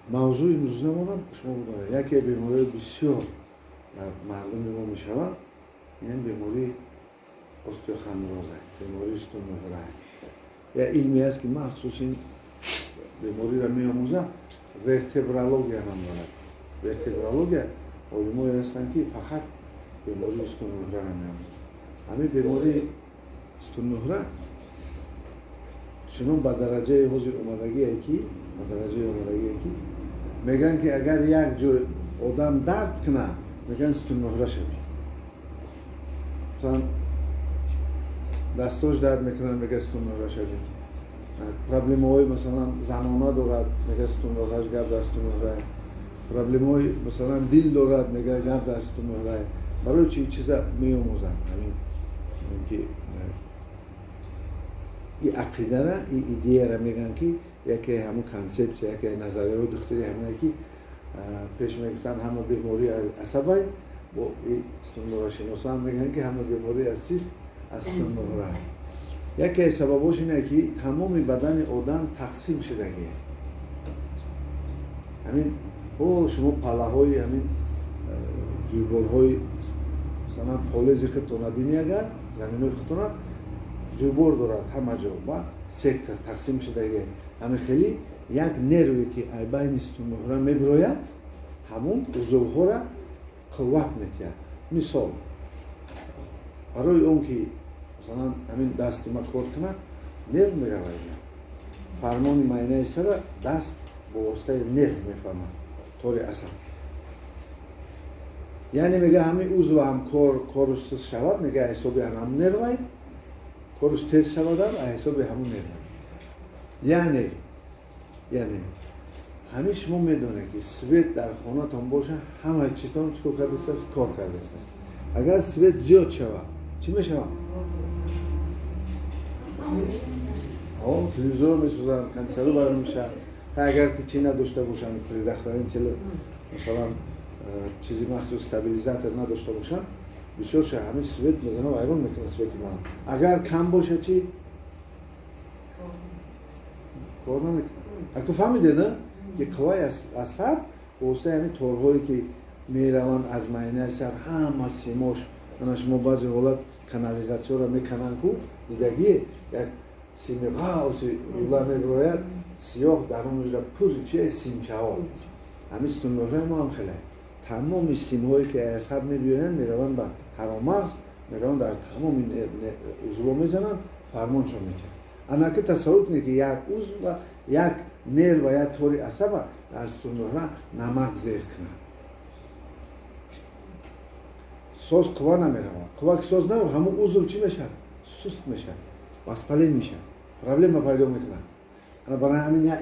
Мавзӯи имрӯзамонам шумо бидонед, яке бемориҳои бисёр дар мардуми мо мешавад, ин бемории остеохондроза, бемории сутунмуҳра. Як илме аст, ки махсус ин бемориро меомӯзад, вертебрология ном дорад. Вертебрология олимое ҳастанд, ки фақат бемории сутунмуҳраро меомӯзанд. Ҳамин бемории сутунмуҳра чунон ба дараҷаи ҳозир омадагие, ки ба дараҷаи омадагие, ки мегӯянд, ки агар як ҷой одам дард кунад, мегӯянд сутунмуҳра шавӣ. Масалан, дастош дард мекунад, мегӯяд сутунмуҳра шавӣ. Проблемаҳои, масалан, занона дорад, мегӯяд сутунмуҳраш гап дар сутунмуҳра. Проблемаҳои, масалан, дил дорад, мегӯяд гап дар сутунмуҳра. Барои чи чиза меомӯзанд? Ҳамин ки и ақидара, и идеяра мегӯянд, ки яке ҳамун консепсия, яке назарияҳои духтари ҳамине, ки пеш мегуфтанд ҳама беморӣ асабай, бо сутунмуҳрашиносо ҳам мегӯянд, ки ҳама беморӣ аз чист? Аз сутунмуҳра. Яке аз сабабош ине, ки тамоми бадани одам тақсим шудагие. Ҳамин о шумо палаҳои ҳамин ҷӯйборҳои, масалан, полези худтона бинӣ, агар заминҳои худтона ҷӯйбор дорад, ҳама ҷо ба сектор тақсим шудагие. Ҳамин хеле як нерве, ки ай байни сутунмуҳра мебирояд, ҳамун узвҳоро қувват метиҳад. Мисол, барои он ки, масалан, ҳамин дасти ма кор кунад, нерв меравад. Фармони майнаи сара даст бо воситаи нерв мефаҳмад, тори асаб. Яъне мега ҳамин узв ҳам кору суст шавад, мега ҳисоби ҳамун нервай, корус тез шавадам ҳисоби ҳамун нервай. Яъне ҳамин шумо медонед, ки свет дар хонатон боша, ҳама чизтон чӣ кор кардааст? Кор кардааст. Агар свет зиёд шавад, чӣ мешавад? Телевизор месӯзанд, кондиционер баро мешавад. Агар ки чӣ надошта бошанд, предохранитель, масалан, чизи махсус стабилизатор надошта бошанд, бисёр ша ҳамин свет мезана, вайрон мекунад свети ман. Агар кам боша, чӣ? Кор намекунад. Ака фаҳмиде, на? Ки қувваи асаб бо воситаи ҳамин торҳое, ки мераванд аз майнаи сар, ҳама симош. Ана шумо баъзе ҳолат канализатсияро мекананд ку, дидагие, як сими ғавси лула мебирояд, сиёҳ, дарунашра пур чи симчаҳо. Ҳамин сутунмуҳраи мо ҳам хеле тамоми симҳое, ки асаб мебиёянд, мераванд ба ҳароммағз, мераванд дар тамоми узвҳо мезананд, фармоншон метиҳанд. Анаки тасаввур кунед, ки як узв, як нерв ва як тори асаба дар сутунмуҳра намак зер кунад, соз қувва намеравад. Қувва ки соз наравад, ҳамун узв чӣ мешавад? Суст мешавад, воспален мешавад, проблема пайдо мекунад. Ана барои ҳамин як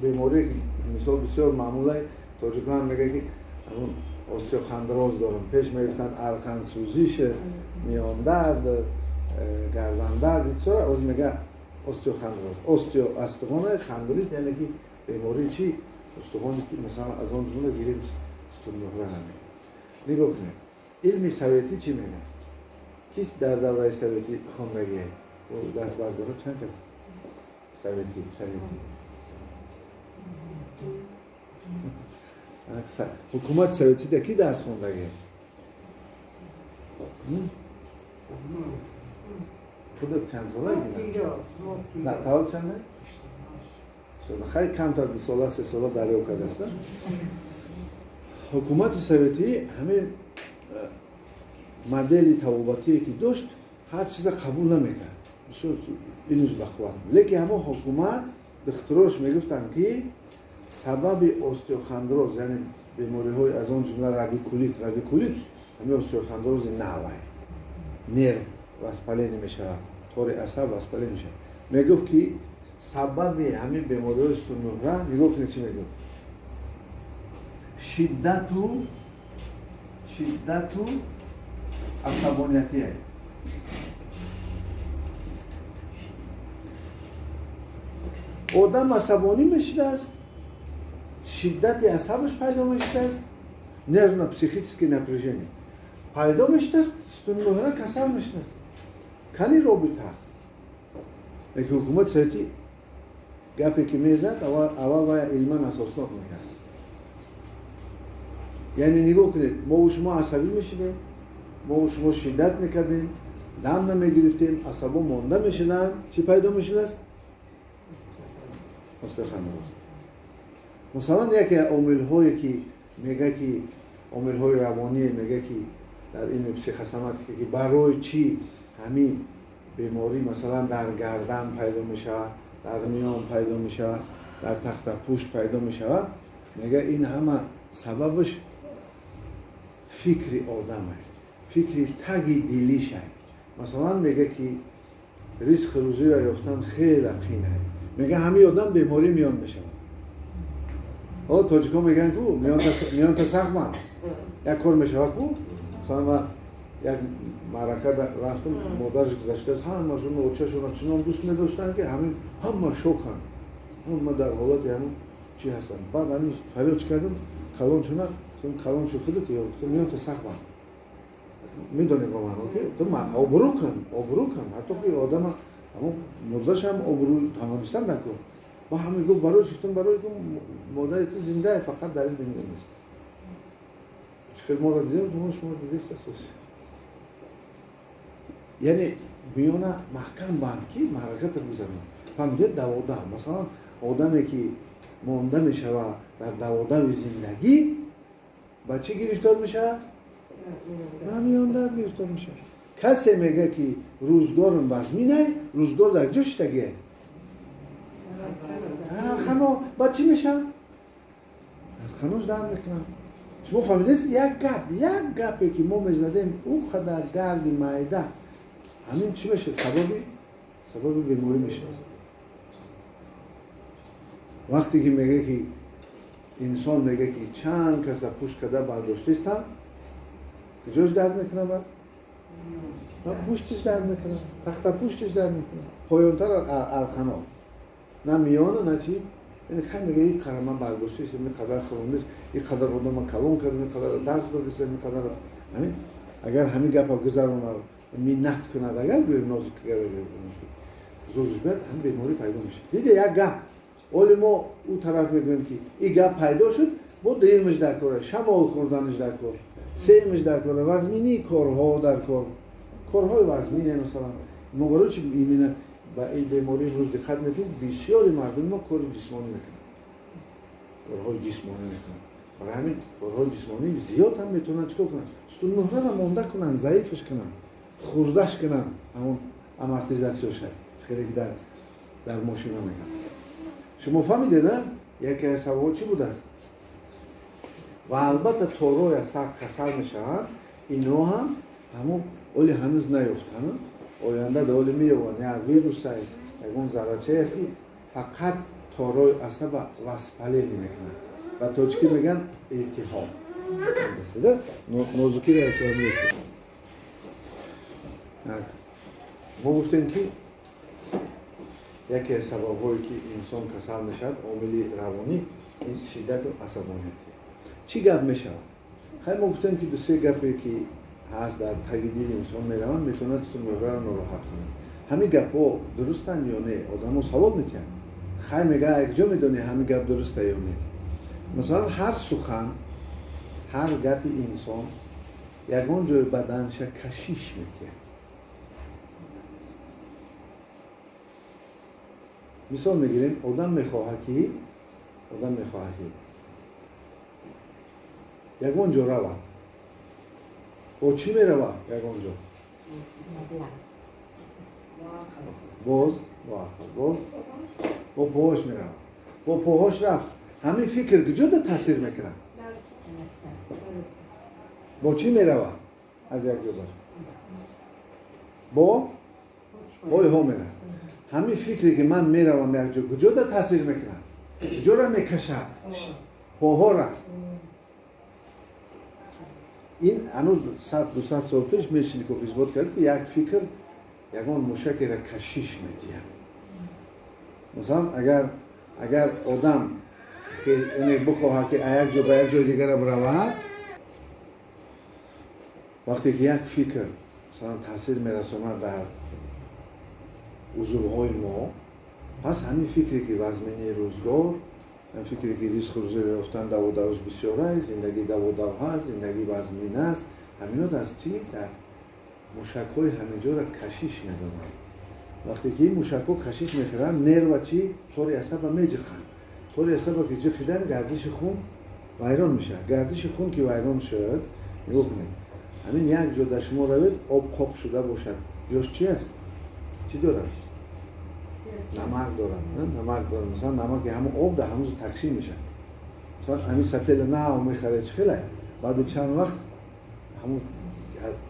беморие, ки мисол бисёр маъмулай, тоҷикон ҳам мегӯяд, ки ҳамун остеохондроз дорам. Пеш мегуфтанд арқансӯзиш, миёндард, гардандард, бисёр оз мега остеохондроз. Остео устухона, хондрит яъне ки бемории чӣ? Устухоне, ки масалан аз он ҷумла гирем сутунмуҳра намегӯяд. Нигоҳ кунед, илми советӣ чӣ мегӯяд? Кист дар давраи советӣ хондагие? Даст бардорад чанд кас? Советӣ. Ҳукумати советида ки дарс хондагие? Худат чанд солаги? На, таваллуд чанда? Хай, камтар 2 сола, 3 сола дарёб кардааст. Ҳукумати советӣ ҳамин модели табобатие, ки дошт, ҳар чиза қабул намекард, бисёр илмш бахувват. Лекин ҳамон ҳукумат духтурош мегуфтанд, ки сабаби остеохондроз, яъне бемориҳои аз он ҷумла радикулит, радикулит ҳамин остеохондрози навай, нерв воспаление мешавад, тори асаб воспаление мешавад, мегуфт, ки сабаби ҳамин бемориҳои сутунмуҳра, нигоҳ кунед, чӣ мегуфт: шиддату асабониятие. Одам асабонӣ мешудааст, шиддати асабаш пайдо мешудааст, нервно психическое напряжение пайдо мешудааст, сутунмуҳра касал мешудааст. Кани робита? Лекин ҳукумати советӣ гапе ки мезад, аввал вая илман асоснок мекард. Яъне нигоҳ кунед, мову шумо асабӣ мешидем, мову шумо шиддат мекардем, дам намегирифтем, асабо монда мешиданд, чӣ пайдо мешудааст? Остеохондроз. Масалан, яке омилҳое ки мега ки омилҳои равоние мега ки дар илми психосоматика ки барои чӣ ҳамин беморӣ масалан дар гардан пайдо мешавад, дар миён пайдо мешавад, дар тахтапушт пайдо мешавад, мега ин ҳама сабабаш фикри одамай, фикри таги дилишай. Масалан мега ки ризқи рӯзиро ёфтан хеле қинай. Мега ҳамин одам беморӣ миён мешавад. О, тоҷикҳо мегӯянд ку миёнта сахман. Як кор мешавад ку? Масалан ман як маърака рафтам, модараш гузаштааст, ҳамашон очашонро чунон дӯст медоштанд ки ҳамин ҳама шоканд, ҳама дар ҳолати ҳамин чӣ ҳастанд. Баъд ҳамин фарёд чӣ кардам, калоншона, калон шуд худат ё гуфтам миёнта сахман. Медонем ба маъно ки обрӯ кун, обрӯ кун, ҳатто ки одама ҳамон мурдаш ҳам обрӯ тавонистан накун. Ба ҳамин гуфт барои чӣ? Гуфтам барои ки модари ту зиндае, фақат дар ин дунё нест. Чӣ хел моро дидем, шумо дидест асос. Яъне миёна маҳкам банд ки маъраката гузаронад. Фаҳмидед, даводав. Масалан, одаме ки монда мешавад дар даводави зиндагӣ, ба чӣ гирифтор мешавад? Ба миёндард гирифтор мешавад. Касе мега ки рӯзгорам вазминай, рӯзгор дар ҷо шитагиай. Архано ба чӣ мешавад? Арханош дард мекунад. Шумо фаҳмидед, як гап, як гапе ки мо мезадем, он қадар дарди майда, ҳамин чӣ мешавад? Сабаби беморӣ мешавад. Вақте ки мега ки инсон мега ки чанд каса пушт карда бардоштистам, куҷош дард мекунад? Баъд пуштиш дард мекунад, тахтапуштиш дард мекунад, поёнтар архано, на миёна, на чӣ. Яъне хай мега ин қадар ман бардоштистам, ин қадар хӯрондист, ин қадар одама калон кардам, ин қадар дарс додистам, ин қадар ҳамин. Агар ҳамин гапа гузаронад, миннат кунад, агар гӯем нозук зурш биёд, ҳамин беморӣ пайдо мешавад. Диде як гап, оли мо ӯ тараф мегӯем ки ин гап пайдо шуд, бо дуюмаш дар кор, шамол хӯрданаш дар кор, сеюмаш дар кор, вазминии корҳо дар кор, корҳои вазмине. Масалан мо барои чи именно ба ин беморӣ имрӯз диққат мекунем? Бисёри мардуми мо кори ҷисмонӣ мекунанд, корҳои ҷисмонӣ мекунанд. Барои ҳамин корҳои ҷисмонӣ зиёд ҳам метавонанд чикор кунанд? Сутунмуҳраро монда кунанд, заифаш кунанд, хурдаш кунанд, ҳамон амортизатсияша, хеле ки дар мошина мегӯянд. Шумо фаҳмидед, а? Яке аз саволҳо чӣ будааст? Ва албатта торои асаб касал мешаванд, инҳо ҳам ҳамон оли ҳанӯз наёфтанд, оянда да оли меёбанд. Як вирусай, ягон заррачае аст ки фақат торои асаба воспаление мекунад. Ба тоҷикӣ мегӯянд илтиҳоб. Нозукиро эфтиҳоб. Мо гуфтем ки яке аз сабабҳое ки инсон касал мешавад, омили равонӣ ин шиддату асабоният. Чӣ гап мешавад? Хай мо гуфтем ки ду-се гапе ки ҳаст дар таги дили инсон мераванд, метавонад сутунмуҳраро нороҳат кунад. Ҳамин гапҳо дурустанд ё не? Одамо савол метиҳанд. Хай мега, якҷо медонӣ ҳамин гап дуруста ё не? Масалан, ҳар сухан, ҳар гапи инсон ягон ҷои баданша кашиш метиҳад. Мисол мегирем, одам мехоҳад ки ягон ҷо равад. Бо чӣ меравад ягон ҷо? Боз бо ақл, боз бо поҳош меравад. Бо поҳош рафт. Ҳамин фикр куҷо да таъсир мекунад? Бо чӣ меравад аз як ҷо бар? Бо пойҳо меравад. Ҳамин фикре ки ман меравам як ҷо, куҷо да таъсир мекунад? Куҷора мекашад? Поҳора. Ин ҳанӯз 100-200 сол пеш Мечников исбот кард ки як фикр ягон мушакеро кашиш метиҳад. Масалан, агар одам бихоҳад ки аз як ҷо ба як ҷои дигара биравад, вақте ки як фикр масалан таъсир мерасонад дар узвҳои мо, пас ҳамин фикре ки вазминии рӯзгор, ҳамин фикре ки ризқу рӯзӣ ёфтан даву-давш бисёр аст, зиндагӣ даву-дав ҳаст, зиндагӣ вазмин аст, ҳамино дар чӣ? Дар мушакҳои ҳаминҷоро кашиш медонанд. Вақте ки ин мушакҳо кашиш мекунанд, нерва чӣ? Тори асаба меҷиқанд. Тори асаба ки ҷиқидан, гардиши хун вайрон мешавад. Гардиши хун ки вайрон шуд, нигоҳ кунед, ҳамин як ҷо дар шумо равед, об қоқ шуда бошад, ҷош чи аст? Чӣ дорад? Намак дорад. Намак дорад. Масалан, намаки ҳамон об дар ҳамон таксим мешавад. Масалан, ҳамин сатела нав мехаред, чӣ хелай? Баъди чанд вақт ҳамон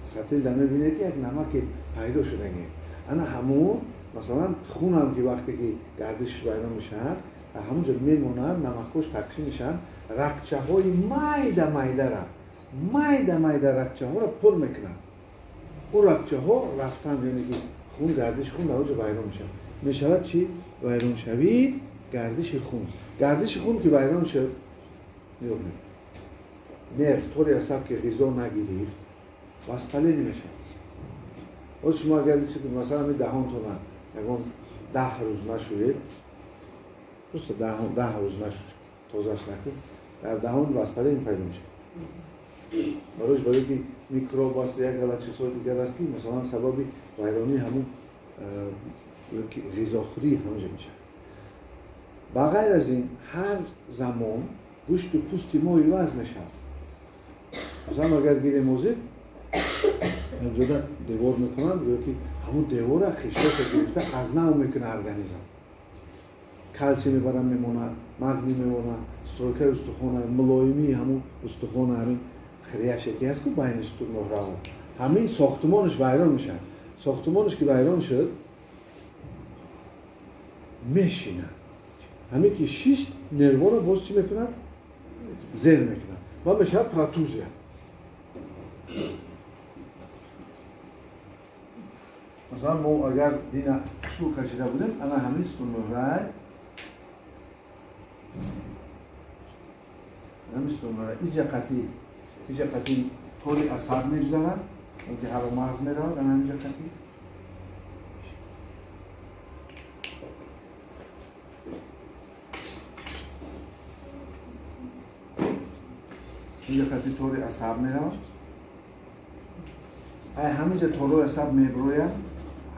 сател дар мебинед, ки як намаке пайдо шудаги. Ана ҳамон, масалан, хунам ки вақте ки гардишаш вайрон мешавад, дар ҳамон ҷо мемонад, намакҳош таксим мешаванд, рагчаҳои майда майдара, майда майда рагчаҳоро пур мекунанд. Ӯ рагчаҳо рафтан, яъне ки хун, гардиши хун дар он ҷо вайрон мешавад. Мешавад чӣ? Вайроншавии гардиши хун. Гардиши хун ки вайрон шуд, нигоҳ кунед, нерв, тори асаб ки ғизо нагирифт, воспаление мешавад. Боз шумо агар масалан ҳамин даҳонтона ягон 10 рӯз нашӯед, просто 10 рӯз нашӯед, тозаш накунед, дар даҳон воспаление пайдо мешавад. Барои барои ки микроб аст, як ғалат чизҳои дигар аст, ки масалан сабаби вайронии ҳамун ғизохӯрӣ ҳамонҷо мешавад. Ба ғайр аз ин, ҳар замон гӯшту пӯсти мо иваз мешавад. Масалан, агар гирем ҳозир, якҷода девор мекунанд, ё ки ҳамун девора хиштоша гирифта аз нав мекунад организм. Калсий мебарад, мемонад, магний мемонад, стройкаи устухона, мулоимии ҳамун устухона, ҳамин хиряше ки ҳаст ку байни муҳраҳо, ҳамин сохтмонаш вайрон мешавад. Сохтмонаш ки вайрон шуд, мешинад. Ҳамин ки шишт, нервҳоро боз чӣ мекунад? Зер мекунад ва мешавад протузия. Масалан, мо агар дина шу кашида будем, ана ҳамин сутунмуҳрай, ҳамин сутунмуҳрай иҷа қатӣ, иҷа қатӣ тори асаб мегузарад, ки ҳаро мағз меравад, ана ҳаминҷа қатӣ. Инҷа қатӣ тори асаб меравад. Ай ҳаминҷа торои асаб меброяд,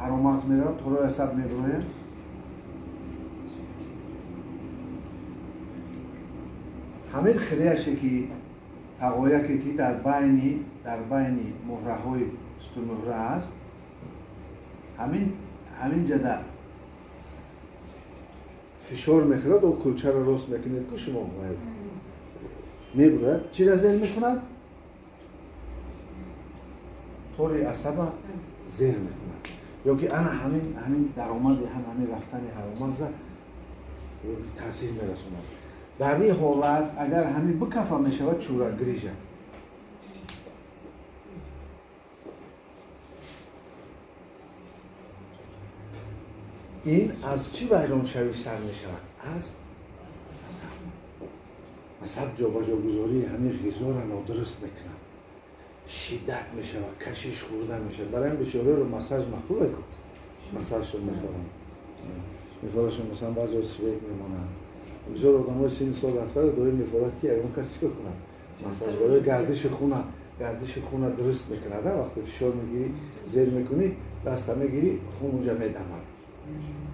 ҳаро мағз меравад, торои асаб меброяд. Ҳамин хиряше ки тағояке ки дар байни муҳраҳои сутунмуҳра аст, ҳамин ҷада фишор мехӯрад, о кулчаро рост мекунед ку шумо мебурад, чира зер мекунад? Тори асаба зер мекунад. Ё ки ана ҳамин даромади, ҳамин рафтани ҳаромағза таъсир мерасонад. Дар ин ҳолат агар ҳамин бикафа мешавад чӯра, грижа. Ин аз чӣ вайроншавӣ сар мешавад? Аз асаб. Асаб ҷобаҷогузории ҳамин ғизоро нодуруст мекунад, шиддат мешавад, кашиш хӯрда мешавад. Барои ҳамин бисёриҳоро массаж маъқул ку, массажшон мефоранд, мефорашон, масалан баъзеҳо свет мемонанд. Бисёр одамои синни сол рафтаро доим мефорад, ки ягон кас чикор кунад? Массаж барои гардиши хуна дуруст мекунад. Вақте фишор мегирӣ, зер мекунӣ, даста мегирӣ, хун унҷа медамад.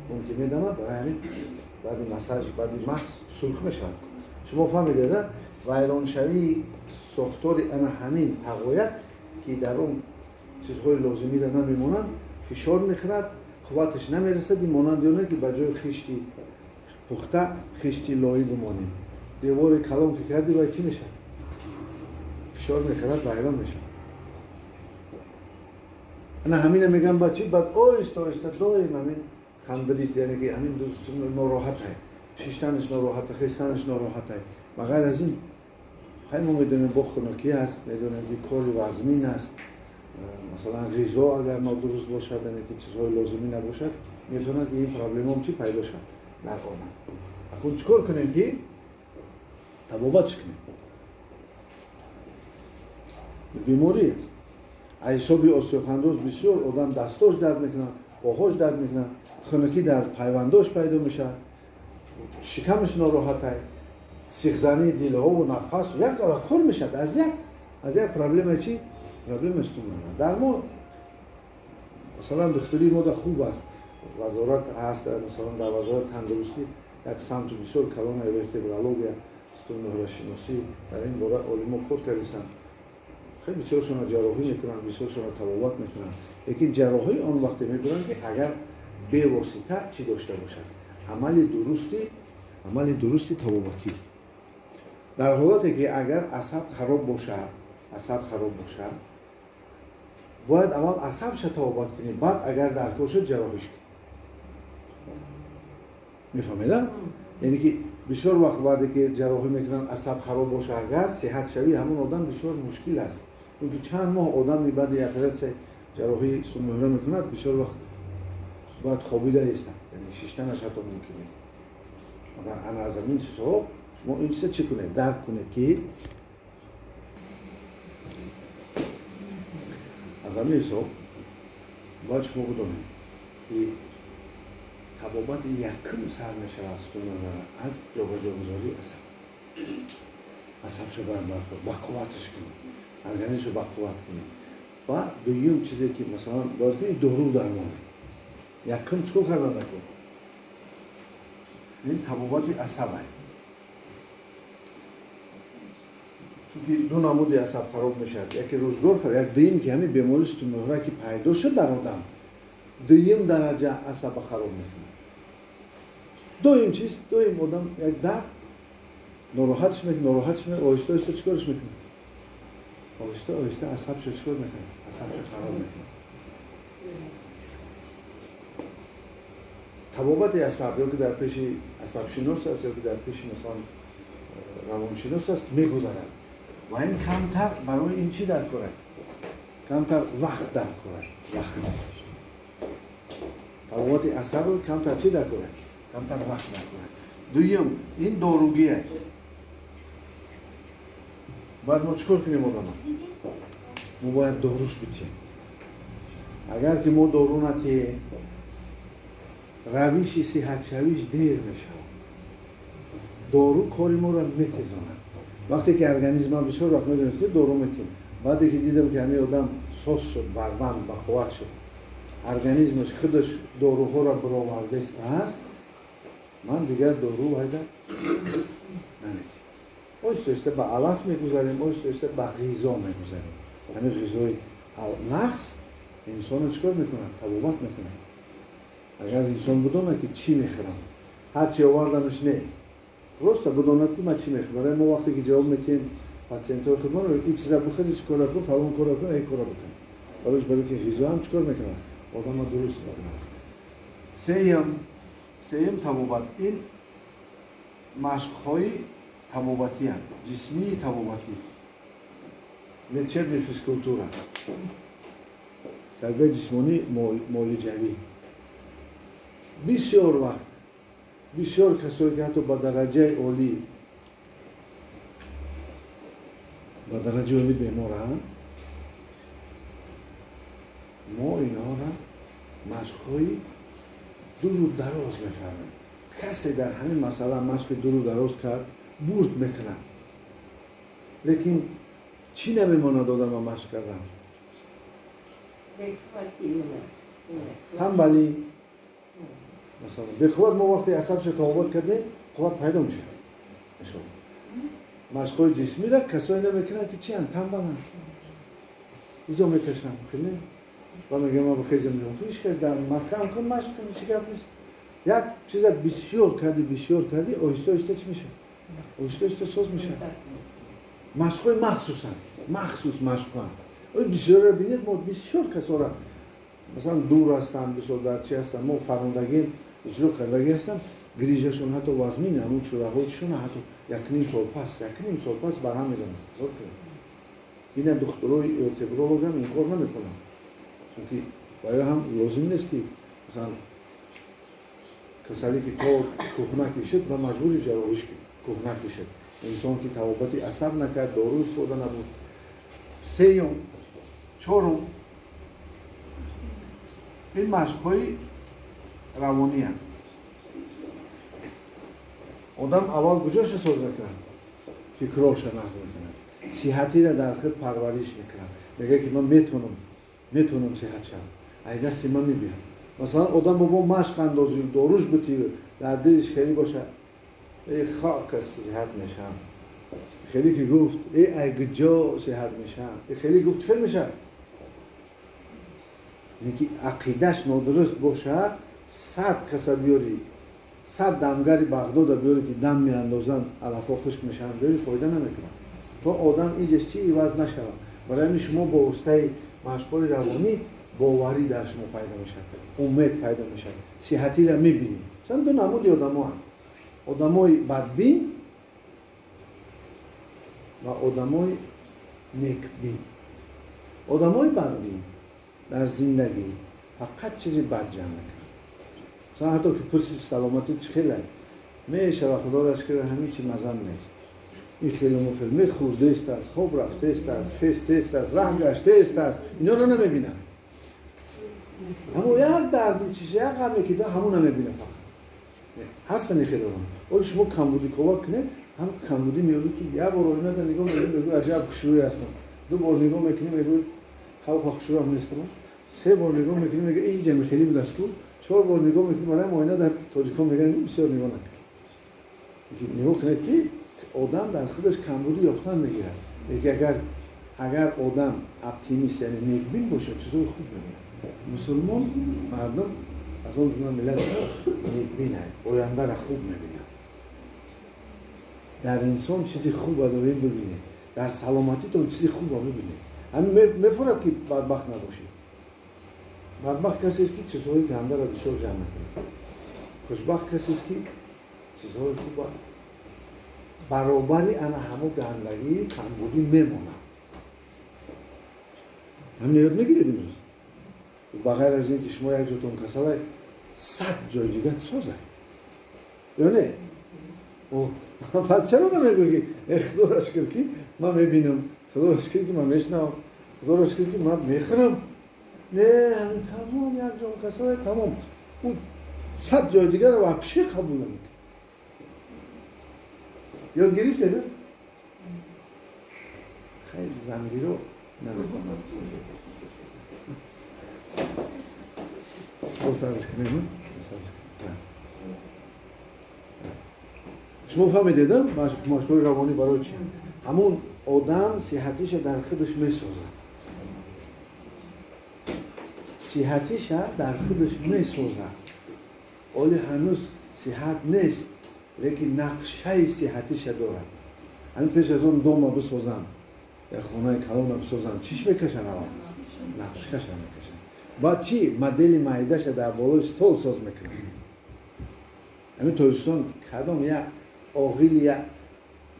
Хун ки медамад, барои ҳамин баъди массаж, баъди махс сурх мешавад. Шумо фаҳмидед, вайроншавии сохтори ана ҳамин тағоят ки дар он чизҳои лозимиро намемонанд, фишор мехӯрад, қувваташ намерасад, ин монанди оне ки ба ҷои хишти пухта хишти лоӣ бимонем. Девори калон ки кардӣ, вай чӣ мешавад? Фишор мехӯрад, вайрон мешавад. Ана ҳамина мегӯям, ба чӣ? Баъд оҳиста оҳиста доим ҳамин хандрит, яъне ки ҳамин нороҳатае, шиштанаш нороҳата, хестанаш нороҳатае. Ба ғайр аз ин, хай мо медонем бо хунукӣ аст, медонем ки кори вазмин аст, масалан ғизо агар нодуруст бошад, яъне ки чизҳои лозимӣ набошад, метавонад ки ин проблемаам чӣ пайдо шавад дар омад. Акнун чӣ кор кунем ки табобатш кунем? Беморӣ аст. Аз ҳисоби остеохондроз бисёр одам дастош дард мекунад, поҳош дард мекунад, хунукӣ дар пайвандош пайдо мешавад, шикамаш нороҳат аст, сихзании дилҳову нафас як дала кор мешавад. Аз як проблема чӣ? Проблема сутунмуҳра. Дар мо масалан духтурии мода хуб аст, вазорат ҳаст, масалан дар вазорати тандурустӣ як самти бисёр калона вертебрология, сутунмуҳрашиносӣ, дар ин бора олимо кор кардистанд. Хеле бисёршона ҷарроҳӣ мекунанд, бисёршона табобат мекунанд. Лекин ҷарроҳӣ он вақте мекунанд, ки агар бевосита чӣ дошта бошад, амали дурусти табобатӣ. Дар ҳолате ки агар асаб хароб бошад, бояд аввал асабша табобат кунӣ, баъд агар даркор шуд ҷарроҳиш кунӣ. Мефаҳмед? Яъне ки бисёр вақт баъде ки ҷарроҳӣ мекунанд, асаб хароб боша, агар сиҳатшавии ҳамон одам бисёр мушкил аст. Чунки чанд моҳ одами баъди оператсия ҷарроҳии сутунмуҳра мекунад, бисёр вақт бояд хобида истад, яъне шиштанаш ҳатто мумкин нест. Ана аз ҳамин ҳисоб шумо ин чиза чӣ кунед? Дарк кунед, ки аз ҳамин ҳисоб бояд шумо бидонед, ки табобати якум сар мешавад сутунмуҳра аз ҷобаҷогузории асаб. Асабша бояд бақувваташ кунед, организмшо бақувват кунед. Ва дуюм чизе ки масалан бояд кунед, дору дармон. Якум чӣ кор кардан накун? Ин табобати асаб аст. Чунки ду намуди асаб хароб мешавад, яке рӯзгор хароб, як дуюм ки ҳамин бемории сутунмуҳра ки пайдо шуд дар одам, дуюм дараҷа асаба хароб мекунад. Доим чиз, доим одам як дард нороҳатш мекунад, оҳиста оҳиста чӣ корш мекунад? Оҳиста оҳиста асабшо чӣ кор мекунад? Асабшо хароб мекунад. Табобати асаб ё ки дар пеши асабшинос аст, ё ки дар пеши масалан равоншинос аст, мегузарад. Ва ин камтар барои ин чӣ дар кор аст? Камтар вақт дар кор аст. Вақт. Табобати асаб камтар чӣ дар кор аст? Камтар вақт дар кор аст. Дуюм, ин доругӣ аст. Бояд мо чӣ кор кунем одама? Мо бояд доруш битиҳем. Агар ки мо дору натиҳем, равиши сиҳатшавиш дер мешавад. Дору кори моро метезонад. Вақте ки организм ман бисёр вақт медонед ки дору метиҳем, баъде ки дидам ки ҳамин одам соз шуд, бардам, бақувват шуд, организмаш худаш доруҳоро баровардааст, ман дигар дору вайда наметиҳам. Оҳиста оҳиста ба алаф мегузарем, оҳиста оҳиста ба ғизо мегузарем. Ҳамин ғизои нақс инсонро чӣ кор мекунад? Табобат мекунад. Агар инсон бидонад ки чӣ мехӯрам, ҳарчи оварданаш не, просто бидонад ки ман чӣ мехӯрам. Барои мо вақте ки ҷавоб метиҳем патсиентҳои худмон, ин чиза бихӯр, ин кора кун, фалон кора кун, ин кора бикун. Барои ки ғизо ҳам чӣ кор мекунад? Одамро дуруст мекунад. Сеюм табобат ин машқҳои табобатианд, ҷисмии табобатӣ, лечебная физкультура, тарбияи ҷисмонӣ муолиҷавӣ. Бисёр вақт бисёр касое ки ҳатто ба дараҷаи олӣ беморанд, мо инҳоро машқҳои дуру дароз мефармем. Касе дар ҳамин масъала машқи дуру дароз кард, бурд мекунад. Лекин чӣ намемонад одама машқ кардан? Танбалӣ. Масалан, беқувват мо вақте асабша табобат кардем, қувват пайдо мешавад. Машқҳои ҷисмиро касое намекунанд ки чианд? Танбаланд, изо мекашанд. Ва мегӯям ман бихезам, ҳеч кас дар маҳкам кун, машқ кун, ҳеч гап нест. Як чиза бисёр кардӣ, оҳиста оҳиста чӣ мешавад? Оҳиста оҳиста соз мешавад. Машқҳои махсусанд, махсус машқҳоанд. Бисёрро бинед, мо бисёр касоро масалан дур ҳастанд, бисёр дар чӣ ҳастанд, мо фармудагӣ иҷро кардагӣ ҳастанд, грижашон ҳатто вазмин, ҳамун чӯраҳои чишона ҳатто 1.5 сол пас барҳам мезананд. Тасаввур кунед. Ина духтурои вертебролог ҳам ин кор намекунанд, чунки барои ҳам лозим нест ки масалан касале ки то кӯҳна кишид ба маҷбури ҷарроҳиш кӯҳна кишид. Инсон ки табобати асаб накард, дору истифода набуд. Сеюм, чорум, Ин машқҳои равониянд. Одам аввал куҷоша соз мекунад? Фикроша нағз мекунад, сиҳатиро дар худ парвариш мекунад. Мегӯяд, ки ман метавонам сиҳат шавам, ай дасти ман мебиям. Масалан, одам бо машқ андозию доруш бутию дар дилиш хеле бошад, эй хок аст, сиҳат мешавам. Хеле ки гуфт, эй ай куҷо сиҳат мешавам, хеле гуфт, чӣ хел мешавад? Ки ақидаш нодуруст бошад, 100 каса биёри, 100 дамгари Бағдода биёри, ки дам меандозанд, алафҳо хушк мешаванд, биёри, фоида намекунад. То одам иҷаш чи иваз нашавад. Барои ҳамин шумо бо воситаи машқҳои равонӣ боварӣ дар шумо пайдо мешавад, умед пайдо мешавад, сиҳатиро мебинӣ. Масалан, ду намуди одамо ҳаст: одамои бадбин ва одамои некбин. Одамои бадбин дар зиндагӣ фақат чизи бад ҷамъ мекунад. Масалан, ҳатто ки пурсиш саломатӣ чӣ хеле мешава, худоро шукр, ҳамин чи мазам нест, ин хеле мухел мехӯрдест аст, хоб рафтест аст, хестест аст, раҳ гаштест аст, иноро намебинам. Ҳамон як дарди чиша, як ғаме ки да, ҳамон намебинам фақат. Ҳастан ин хеле одам. Оли шумо камбудӣ кова кунед, ҳам камбудӣ меёбӣ, ки як бор оина нигоҳ мекунӣ, мегӯӣ аҷаб хушрӯй ҳастам. Ду бор нигоҳ мекунӣ, мегӯӣ халқа хушрӯям нестам. Се бор нигоҳ мекунӣ, мегӯӣ ин ҷами хеле будааст ку. Чор бор нигоҳ мекунӣ, барои оина дар тоҷикон мегӯянд бисёр нигоҳ накун. Нигоҳ кунед, ки одам дар худаш камбудӣ ёфтан мегирад. Лекин агар одам оптимист, яъне некбин бошад, чизҳои хуб мебинад. Мусулмон мардум, аз он ҷумла миллати некбин, ояндаро хуб мебинад. Дар инсон чизи хуба доим бибинед, дар саломатитон чизи хуба бибинед. Ҳамин мефурад, ки бадбахт набошед. Бадбахт касест, ки чизҳои гандаро бисёр ҷамъ мекунад. Хушбахт касест, ки чизҳои хуба баробари ана ҳамо гандагии камбудӣ мемонад. Ҳамин ёд мегиред имрӯз. Ба ғайр аз ин ки шумо як ҷотон касалай, 100 ҷои дигар созай. Ё не? Пас чаро намегӯӣ, ки худоро шукр, ки ман мебинам, худоро шукр, ки ман мешунавам, худоро шукр, ки ман мехӯрам? Не, ҳамин тамом як ҷон касалай, тамом. Ӯ 100 ҷои дигарро вообще қабул намекунад. Ёд гирифтед? Хеле зангиро намефаҳмад. Босарш кунем, шумо фаҳмидед машқҳои равонӣ барои чи? Ҳамон одам сиҳатиша дар худаш месозад, сиҳатиша дар худаш месозад. Оли ҳанӯз сиҳат нест, лекин нақшаи сиҳатиша дорад. Ҳамин пеш аз он дома бисозанд, як хонаи калона бисозанд, чиш мекашанд? Аввал нақшаша мекашанд, баъд чӣ модели майдаша дар болои стол соз мекунанд. Ҳамин Тоҷикистон кадом як оғили, як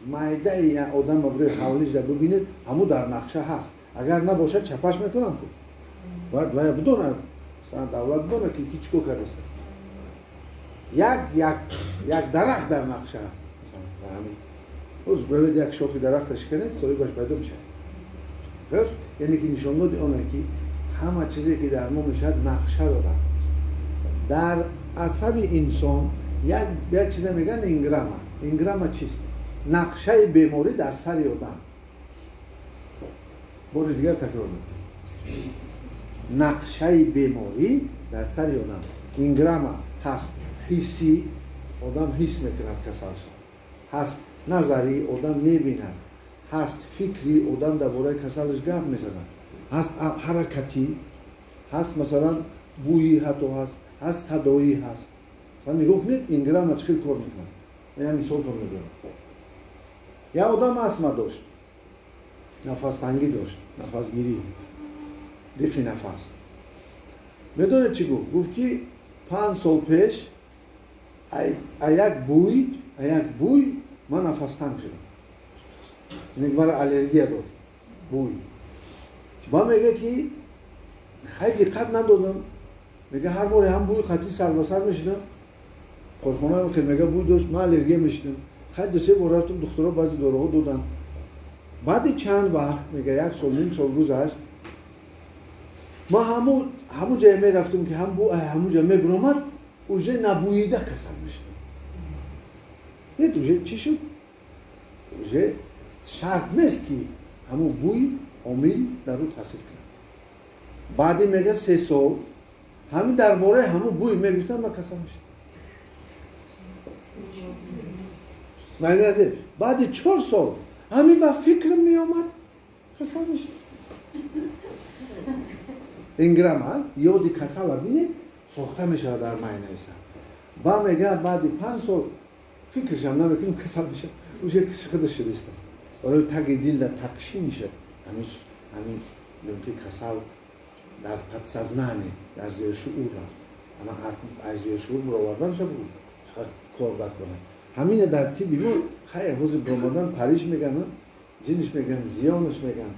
майдаи як одам барои ҳавлиша бибинед, ҳамун дар нақша ҳаст. Агар набошад, чапаш мекунам ку. Бояд вая бидонад, масалан, давлат бидонад, ки чӣ кор кардааст. Як дарахт дар нақша ҳаст. Масалан, дар ҳамин ҳоз биравед, як шохи дарахта шиканед, соҳибаш пайдо мешавад. Рост? Яъне ки нишондоди оне, ки ҳама чизе, ки дар мо мешавад, нақша дорад. Дар асаби инсон як чиза мегӯянд энграмма. Энграмма чист? Нақшаи беморӣ дар сари одам. Бори дигар такрор мекунам: нақшаи беморӣ дар сари одам. Энграмма ҳаст ҳиссӣ, одам ҳис мекунад касалша, ҳаст назарӣ, одам мебинад, ҳаст фикрӣ, одам дар бораи касалаш гап мезанад, ҳаст ҳаракатӣ, ҳаст масалан бӯйӣ, ҳатто ҳаст садоӣ ҳаст. Масалан, нигоҳ кунед, энграмма чӣ хел кор мекунад. Ман мисолтон мебиёрам. Як одам астма дошт, нафастангӣ дошт, нафасгирӣ, диқи нафас. Медонед, чӣ гуфт? Гуфт, ки 5 сол пеш а як бӯй ман нафастанг шудам, яъне мара аллергия дод бӯй. Ба мега, ки хай диққат надодам. Мега, ҳар боре ҳам бӯи хати сар ба сар мешидам, корхона хел, мега, бӯй дошт, ман аллергия мешидам. Хай ду-се бор рафтам, духтуро баъзе доруҳо доданд. Баъди чанд вақт, мега, як сол, ним сол гузашт. Ман ҳамун ҷое мерафтам ки ҳамун ҷо мебиромад, уже набӯида касал мешудам. Нет, уже чӣ шуд? Уже шарт нест ки ҳамун бӯй омил дар ӯ таъсир кунад. Баъди мега 3 сол ҳамин дар бораи ҳамун бӯй мегуфтам, ман касал мешудам. Баъди 4 сол ҳамин ба фикр меомад, касал мешудам. Инграм ёди касала бинед, сохта мешавад дар майнаи сар. Ба мега баъди 5 сол фикршам намекунем, касал мешавад. Уже худаш шудист аст. Барои таги дил дар тақшин мешавад. Ҳамин ки касал дар подсознание, дар зершуур рафт. Ана аз зершуур баровардан шаб чақадр кор дар кора. Ҳамина дар тиби мо хайр ҳозир баромадан париш меган, ҷиниш меган, зиёнаш меган.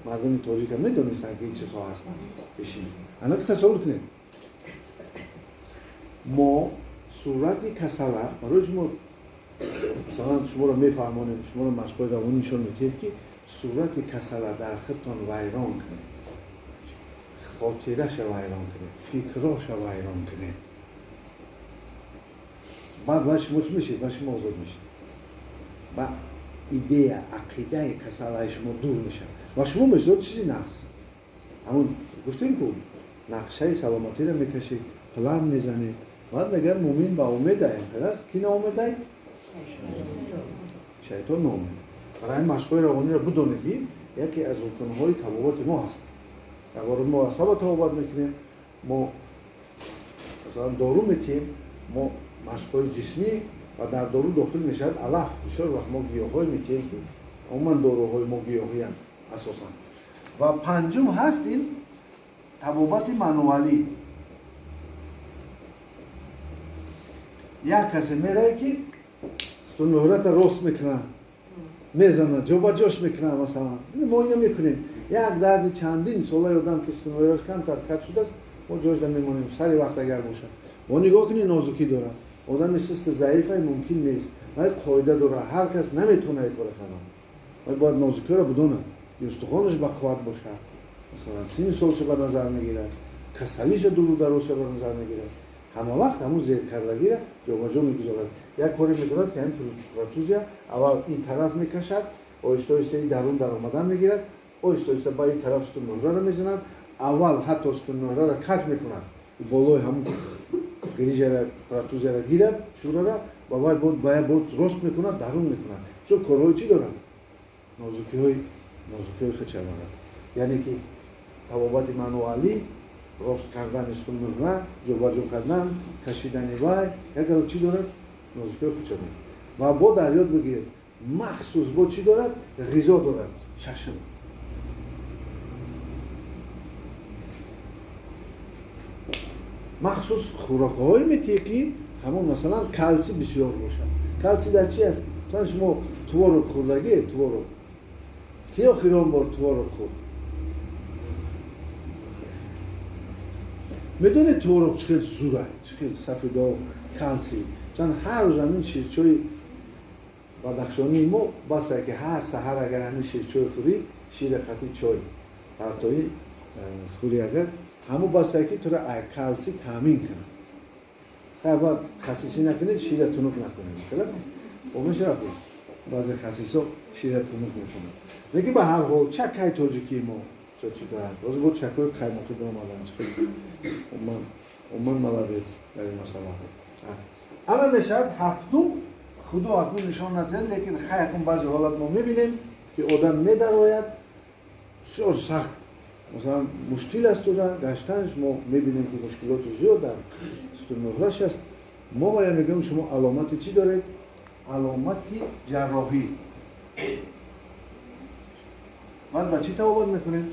Мардуми тоҷика медонистанд ки ин чизҳо ҳастанд. Бишин. Ана тасаввур кунед. Мо сурати касала барои шумо масалан шуморо мефаҳмонем, шуморо машқҳои равонӣ нишон медиҳем ки сурати касала дар худтон вайрон кунед, хотираша вайрон кунед, фикроша вайрон кунед. Баъд баъд шумо чӣ мешед? Баъд шумо озод мешед. Ба идея, ақидаи касалаи шумо дур мешавад ва шумо мешавад чизи нақс. Ҳамун гуфтем ку нақшаи саломатиро мекашед, план мезанед. Баъд мегӯяд мӯмин ба умедай, аст ки наумедай? Шайтон ноумед. Барои ҳамин машқҳои равониро бидонед ки яке аз рукнҳои табобати мо ҳастанд. Ягор мо асаба табобат мекунем, мо масалан дору метиҳем, мо машқҳои ҷисмӣ ва дар дору дохил мешавад алаф. Бисёр вақт мо гиёҳҳое метиҳем ки умуман доруҳои мо гиёҳиянд асосан. Ва панҷум ҳаст ин табобати мануалӣ. Як касе мерае ки сутунмуҳрата рост мекунад, мезанад, ҷобаҷош мекунад масалан. Мо ино мекунем. Як дарди чандин солаи одам ки сутунмуҳраш камтар кат шудааст, мо ҷояшда мемонем сари вақт агар бошад. Мо нигоҳ кунед, нозукӣ дорад. Одами сист заифай мумкин нест. Вай қоида дорад, ҳар кас наметавонад ин кора кунад. Вай бояд нозукиро бидонад. Устухонаш ба қувват бошад. Масалан, синни солша ба назар мегирад, касалиша дуру дарозша ба назар мегирад. Ҳама вақт ҳамун зеркардагиро ҷобаҷо мегузорад. Як коре мекунад ки ҳамин протузия аввал ин тараф мекашад, оҳиста оҳиста ин дарун даромадан мегирад, оҳиста оҳиста ба ин тараф сутунмуҳраро мезанад, аввал ҳатто сутунмуҳраро каҷ мекунад, болои ҳамун грижара протузияро гирад, чурара, ва вай бод рост мекунад, дарун мекунад. Чун корҳои чӣ дорад? Нозукиҳои худша дорад. Яъне ки табобати мануалӣ рост кардани сутунмуҳра, ҷобаҷо кардан, кашидани вай, як чӣ дорад? Нозукиҳои худша дорад. Ва бо дар ёд бигиред, махсус бо чӣ дорад? Ғизо дорад. Шашум. Махсус хӯрокҳое метиҳе ки ҳамон масалан калсий бисёр бошад. Калсий дар чи аст? Масалан шумо творог хӯрдагӣ, творог. Ки охирон бор творог хӯрд? Медонед творог чӣ хел зура, чӣ хел сафедо, калсий. Чун ҳар рӯз ҳамин ширчои бадахшонии мо басе ки ҳар саҳар агар ҳамин ширчой хӯрӣ, шири қатӣ чой партоӣ хӯрӣ агар, ҳамун басе ки туро калсий таъмин кунад. Хайр, баъд хасисӣ накунед, шира тунук накунед. Хеле хуб мешавад баъзе хасисо шира тунук мекунанд. Лекин ба ҳар ҳол чакаи тоҷикии мо чӣ дорад? Боз бо чакои қаймоқӣ биомадан чӣ умуман молодец дар ин масъалаҳо. Ана мешавад ҳафтум. Худо акнун нишон надиҳад, лекин хай акнун баъзе ҳолат мо мебинем ки одам медарояд бисёр сахт, масалан мушкил аст ура гаштанаш, мо мебинем ки мушкилоти зиёд дар сутунмуҳраш аст. Мо бояд мегӯем шумо аломати чӣ доред? Аломати ҷарроҳӣ. Баъд ба чӣ табобат мекунем?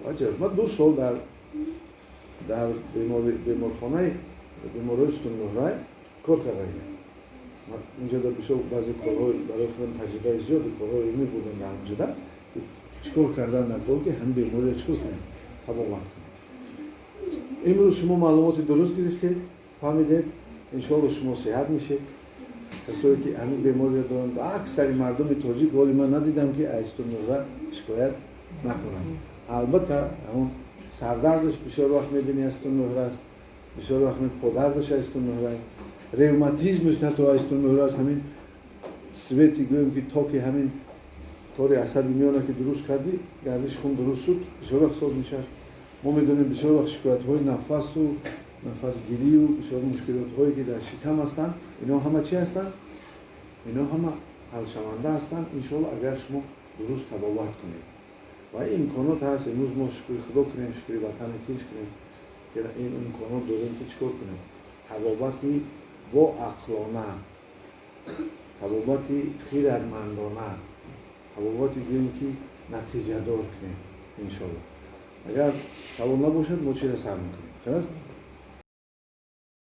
Ман 2 сол дар беморхонаи беморҳои сутунмуҳра кор кардагиам. Инҷо бисёр баъзе корҳои барои худам таҷрибаи зиёди корҳои илмӣ будам дар онҷода, чӣ кор кардан дар кор ки ҳамин бемориро чӣ кор кунем, табобат кунем. Имрӯз шумо маълумоти дуруст гирифтед, фаҳмидед, иншоалло шумо сиҳат мешед. Касое ки ҳамин бемориро доранд, ба аксари мардуми тоҷик ҳоли ман надидам ки аз сутунмуҳра шикоят накунанд. Албатта ҳамон Сардардаш бисёр вақт мебинӣ, аз стунмуҳра аст. Бисёр вақт подардаш аз стунмуҳра, ревматизмаш ҳатто аз стунмуҳра аст. Ҳамин свети, гӯем ки, токи ҳамин тори асаби миёна ки дуруст кардӣ, гардиши хун дуруст шуд, бисёр вақт соз мешавад. Мо медонем, бисёр вақт шикоятҳои нафасу нафасгирию бисёр мушкилотҳое, ки дар шикам ҳастанд, ино ҳама чӣ ҳастанд? Ино ҳама ҳалшаванда ҳастанд, иншоалло, агар шумо дуруст табобат кунед. Ва имконот ҳаст. Имрӯз мо шукри Худо кунем, шукри ватани тинч кунем, ки ин имконот дорем, ки чӣ кор кунем? Табобати боақлона, табобати хирадмандона, табобати, гӯем ки, натиҷадор кунем, иншоалло. Агар савол набошад, мо чира сар мекунем? Хел аст?